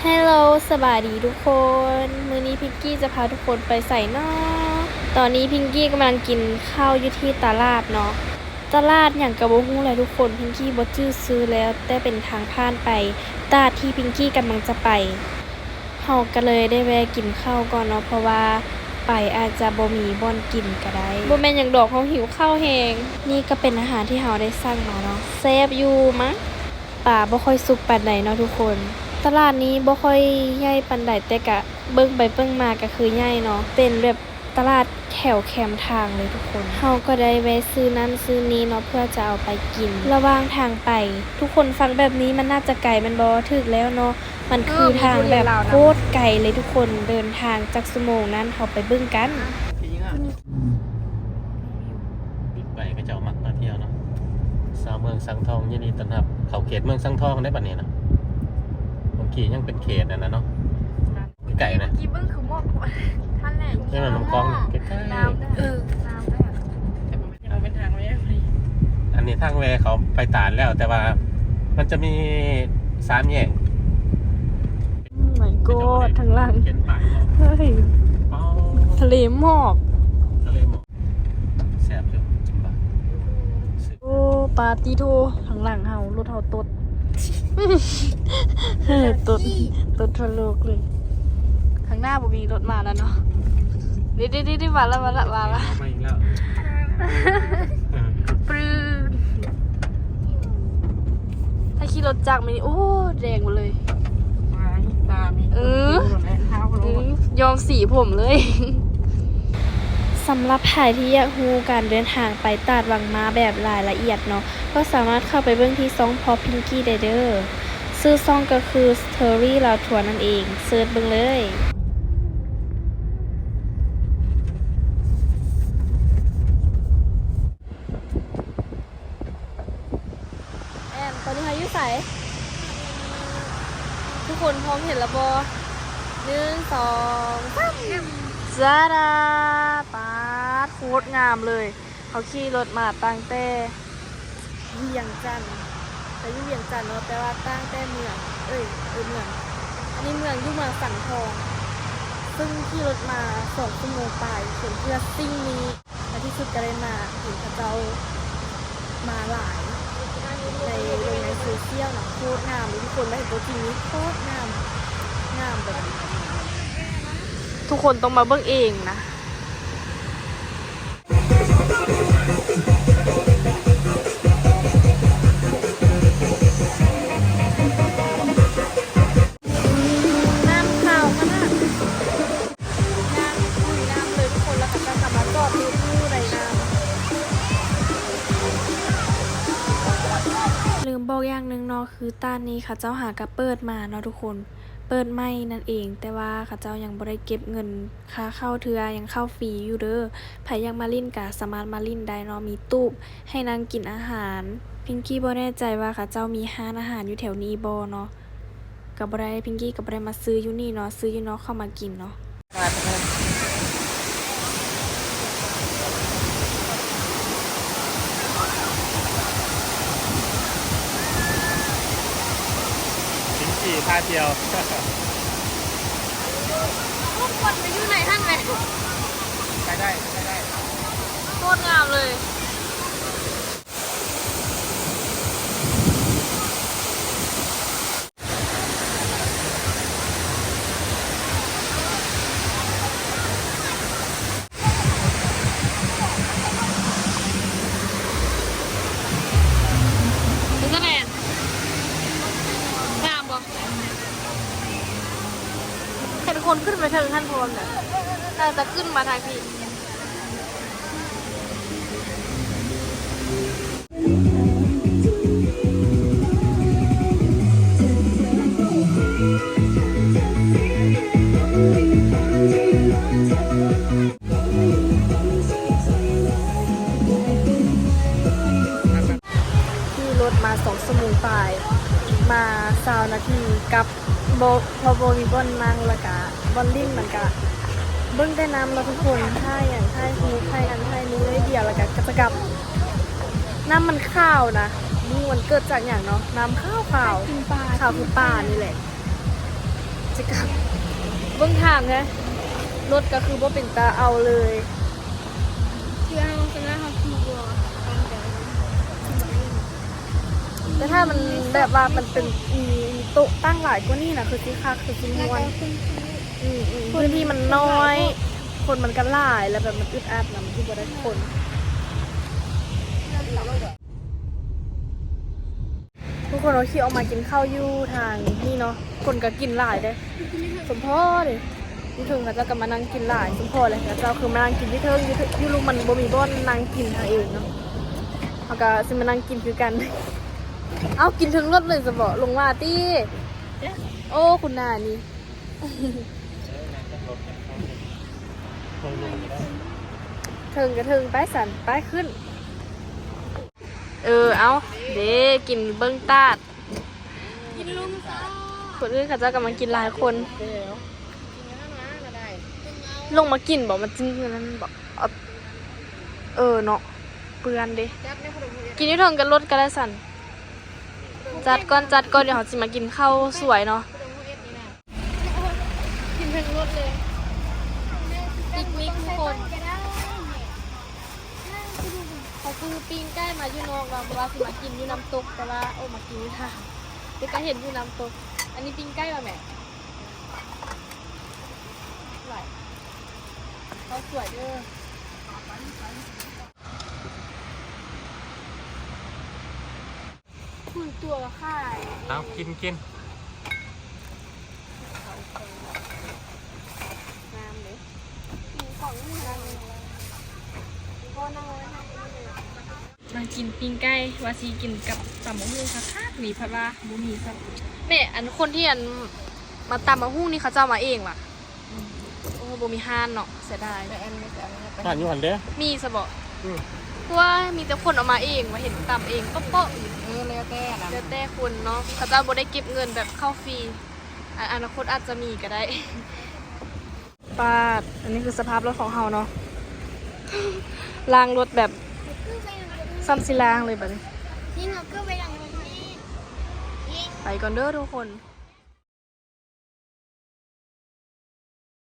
ເຮລໂລ ສະບາຍດີທຸກຄົນ, ມື້ນີ້ພິງກີ້ຈະພາທຸກຄົນໄປໃສນໍ? ຕອນນີ້ພິງກີ້ກຳລັງກິນເຂົ້າຢູ່ທີ່ຕະຫຼາດເນາະ, ຕະຫຼາດຫຍັງກະບໍ່ຮູ້ແຫຼະທຸກຄົນ, ພິງກີ້ບໍ່ຈື່ຊື່ແລ້ວ, ແຕ່ເປັນທາງຜ່ານໄປຕະຫຼາດທີ່ພິງກີ້ກຳລັງຈະໄປ. ເຮົາກະເລີຍໄດ້ແວ່ກິນເຂົ້າກ່ອນເນາະ ເພາະວ່າໄປອາດຈະບໍ່ມີບ່ອນກິນກະໄດ້. ບໍ່ແມ່ນຫຍັງດອກ, ເຮົາຫິວເຂົ້າແຮງ. ນີ້ກະເປັນອາຫານທີ່ເຮົາໄດ້ສັ່ງມາເນາະ, ແຊບຢູ່ມະ. ປາບໍ່ຄ່ອຍສຸກປານໃດເນາະທຸກຄົນ. ຕະຫຼາດນີ້ບໍ່ຄ່ອຍໃຫຍ່ປານໃດ, ແຕ່ກະເບິ່ງໄປເບິ່ງມາກະຄືໃຫຍ່ເນາະ, ເປັນແບບຕະຫຼາດແຖວແຄມທາງເລີຍທຸກຄົນ. ເຮົາກະໄດ້ແວ່ຊື້ນັ້ນຊື້ນີ້ເນາະ ເພື່ອຈະເອົາໄປກິນ ລະຫວ່າງທາງໄປ. ທຸກຄົນຟັງແບບນີ້ມັນໜ້າຈະໄກແມ່ນບໍ່? ຖືກແລ້ວເນາະ, ມັນຄືທາງແບບໂຄດໄກເລີຍທຸກຄົນ. ເດີນທາງຈັກຊົ່ວໂມງນັ້ນ ເຮົາໄປເບິ່ງກັນ. ບິດໄບເຂົາເຈົ້າມັກມາທ່ຽວເນາະ. ຊາວເມືອງສັງທອງຍິນດີຕ້ອນຮັບເຂົ້າເຂດເມືອງສັງທອງໄດ້ບັດນີ້ນະ. ບາງທີຍັງເປັນເຂດນັ້ນນະເນາະ. ໄກນະ. ກີ້ເບິ່ງຄືໝອກ ທັນແຫຼະ. ຍັງແມ່ນນ້ຳຄອງໃກ້ໆ. ນ້ຳເດີ ເອີ ນ້ຳເດີ. ແຕ່ບໍ່ແມ່ນ ເປັນທາງແວ່. ອັນນີ້ທາງແວ່ເຂົາໄປຕາດແລ້ວ, ແຕ່ວ່າມັນຈະມີສາມແຍກ. Oh my god ທາງຫຼັງ ເຫັນປາກເນາະ. ເຮີ້ຍ ເອົ້າ ທະເລໝອກ ທະເລໝອກ. ແຊບຢູ່ ກິນບາດ. ໂອ້ ປາຕິໂທ ທາງຫຼັງເຮົາ ລົດເຮົາຕົດ ຕົດ ຕົດທົ່ວໂລກເລີຍ. ທາງໜ້າບໍ່ມີລົດມາແລ້ວເນາະ. ເດໆໆໆ ມາລະ ມາລະ ມາລະ ມາອີກແລ້ວ. ປຶ້ມ. ຖ້າຂີ່ລົດຈັກມານີ້ ໂອ້ ແດງໝົດເລີຍ. ຕາມີ ເອີ ຍອມສີຜົມເລີຍ. ສຳລັບໃຜທີ່ຢາກຮູ້ການເດີນທາງໄປຕາດວັງມ້າແບບລາຍລະອຽດເນາະ, ກໍສາມາດເຂົ້າໄປເບິ່ງທີ່ຊ່ອງພອບພິງກີ້ໄດ້ເດີ. ຊື່ຊ່ອງກໍຄື Story ລາວທົວນັ້ນເອງ, ເສີດເບິ່ງເລີຍ. ແອນ ຕອນນີ້ເຮົາຢູ່ໃສ? ທຸກຄົນພ້ອມເຫັນແລ້ວບໍ່? ໜຶ່ງ ສອງ ສາມ ຈາດາ ປາດ ໂຄດງາມເລີຍ. ເຮົາຂີ່ລົດມາຕັ້ງແຕ່ວຽງຈັນ, ແຕ່ຢູ່ວຽງຈັນເນາະ, ແຕ່ວ່າຕັ້ງແຕ່ເມືອງ ເອີຍ ເອີຍ ເມືອງ ອັນນີ້ເມືອງ ຢູ່ເມືອງສັງທອງ, ເຊິ່ງຂີ່ລົດມາສອງຊົ່ວໂມງປາຍ ເພິ່ນ ເພື່ອສິ່ງນີ້. ໃນທີ່ສຸດກະໄດ້ມາເຫັນເຂົາເຈົ້າມາຫຼາຍໃນ ລົງໃນໂຊຊຽວນະ. ໂຄດງາມເລີຍທຸກຄົນ, ມາເຫັນຕົວຈິງນີ້ໂຄດງາມ, ງາມແບບ ທຸກຄົນຕ້ອງມາເບິ່ງເອງນະ. ນ້ຳຂາວຂະໜາດ ຍ່າງລຸຍນ້ຳເລີຍທຸກຄົນ, ແລ້ວເຂົາເຈົ້າກະມາຈອດລົດຢູ່ໃນນ້ຳ. ລືມບອກຢ່າງໜຶ່ງເນາະ, ຄືຕາດນີ້ເຂົາເຈົ້າຫາກະເປີດມາເນາະທຸກຄົນ, ເປີດໃໝ່ນັ້ນເອງ, ແຕ່ວ່າເຂົາເຈົ້າຍັງບໍ່ໄດ້ເກັບເງິນຄ່າເຂົ້າເທື່ອ, ຍັງເຂົ້າຟຣີຢູ່ເດີ. ໃຜຢາກມາຫຼິ້ນກະສາມາດມາຫຼິ້ນໄດ້ເນາະ, ມີຕູບໃຫ້ນັ່ງກິນອາຫານ. ພິງກີ້ບໍ່ແນ່ໃຈວ່າເຂົາເຈົ້າມີຮ້ານອາຫານຢູ່ແຖວນີ້ບໍ່ເນາະ. ກະບໍ່ໄດ້ ພິງກີ້ກະບໍ່ໄດ້ມາຊື້ຢູ່ນີ້ເນາະ, ຊື້ຢູ່ນອກເຂົ້າມາກິນເນາະ. ພິງກີ້ພາທ່ຽວ. ພວກຄົນໄປຢູ່ໃນຫັ້ນແຫຼະ. ໄປໄດ້ ໄປໄດ້. ໂຄດງາມເລີຍ. ເປັນຈັ່ງໃດ? ງາມບໍ່? ເຫັນຄົນຂຶ້ນໄປເທິງຫັ້ນພ້ອມນະ, ໜ້າຈະຂຶ້ນມາທາງພີ້. ຂີ່ລົດມາສອງຊົ່ວໂມງປາຍ, ມາຊາວນາທີກັບ. ບໍ່ ເພາະບໍ່ມີບ່ອນນັ່ງ ແລ້ວກະບ່ອນຫຼິ້ນມັນກະເບິ່ງແຕ່ນ້ຳເນາະທຸກຄົນ, ຖ່າຍຫຍັງ ຖ່າຍຮູບ ຖ່າຍນັ້ນຖ່າຍນີ້ໜ້ອຍດຽວ ແລ້ວກະ ກະຈະກັບ. ນ້ຳມັນຂາວນະ, ບໍ່ຮູ້ມັນເກີດຈາກຫຍັງເນາະ, ນ້ຳຂາວໆ ຂາວຄືປານີ້ແຫຼະ. ເບິ່ງທາງແທ້ ລົດກໍຄືບໍ່ເປັນຕາເອົາເລີຍ. ເທື່ອເຮົາຊະນະ ເຮົາຂີ່ບໍ່ ຕາມໃຈ ແຕ່ຖ້າມັນແບບວ່າມັນເປັນ ມີໂຕະຕັ້ງຫຼາຍກວ່ານີ້ນະ ຄືຊິຄັກ ຄືຊິມ່ວນ. ອືມໆ ພື້ນທີ່ມັນນ້ອຍ ຄົນມັນກໍຫຼາຍ ແລ້ວແບບມັນອຶດອັດນຳ ຄືບໍ່ໄດ້ຄົນ. ທຸກຄົນ ເຮົາຂີ່ອອກມາກິນເຂົ້າຢູ່ທາງນີ້ເນາະ ຄົນກໍກິນຫຼາຍເດ້ ສົມພໍເດ້. ຢູ່ເທິງເຂົາເຈົ້າກໍມານັ່ງກິນຫຼາຍ ສົມພໍແຫຼະ ເຂົາເຈົ້າຄືມານັ່ງກິນຢູ່ເທິງ ຢູ່ເທິງ ຢູ່ລຸ່ມມັນບໍ່ມີບ່ອນນັ່ງກິນທາງເອງເນາະ. ເຮົາກໍຊິມານັ່ງກິນຄືກັນ. ເອົ້າ ກິນເທິງລົດເລີຍຊະບໍ ລົງມາຕິ. ໂອ້ ຄຸນນານີ້ ເທິງກໍເທິງ ໄປຊັ້ນ ໄປຂຶ້ນ. ເອີ ເອົາເດ້ ກິນເບິ່ງຕາດ ກິນລົງຊະ ຄົນອື່ນເຂົາເຈົ້າກໍມາກິນຫຼາຍຄົນ. ລົງມາກິນບໍ ມັນຈຶ່ງນັ້ນບໍ. ເອີເນາະ ເປື້ອນເດ້ ກິນຢູ່ເທິງກັນໂລດກໍໄດ້ຊັ້ນ. ຈັດກ່ອນ ຈັດກ່ອນ ດຽວເຮົາຊິມາກິນເຂົ້າສວຍເນາະ. ກິນເທິງລົດເລີຍ ປິກນິກທຸກຄົນ. ເຂົາຊື້ປີ້ງໄກ່ມາຢູ່ນອກເນາະ ເພາະວ່າຊິມາກິນຢູ່ນ້ຳຕົກ ແຕ່ວ່າ ໂອ້ ມາກິນຢູ່ທາງ ແຕ່ກໍເຫັນຢູ່ນ້ຳຕົກ. ອັນນີ້ປີ້ງໄກ່ວ່າແມ່ ເຂົ້າສວຍເດີ. ໝື່ນຕົວຂາຍ. ເອົາ ກິນ ກິນ. ງາມເດ້ ຂອງນີ້ງາມເດ້. ມາກິນປີ້ງໄກ່ ວ່າຊິກິນກັບຕຳບັກຫຸ່ງຄັກໆ ນີ້ ພັດວ່າບໍ່ມີຊ້ຳ. ແມ່ ອັນຄົນທີ່ອັນມາຕຳບັກຫຸ່ງນີ້ ເຂົາເຈົ້າມາເອງຫວາ? ອືມ ໂອ້ ບໍ່ມີຮ້ານເນາະ ເສຍດາຍ. ຮ້ານຢູ່ຫັ້ນເດ້ ມີຊະບໍ? ອືມ ຄືວ່າມີແຕ່ຄົນເອົາມາເອງ ວ່າເຫັນຕຳເອງເປາະໆ. ເອີ ແລ້ວແຕ່ນະ ແລ້ວແຕ່ຄົນເນາະ ເຂົາເຈົ້າບໍ່ໄດ້ເກັບເງິນແບບເຂົ້າຟຣີ. ອະ ອະນາຄົດອາດຈະມີກໍໄດ້. ປາດ ອັນນີ້ຄືສະພາບລົດຂອງເຮົາເນາະ ລ້າງລົດແບບ ຊ້ຳຊິລ້າງເລີຍບາດນີ້. ໄປກ່ອນເດີທຸກຄົນ.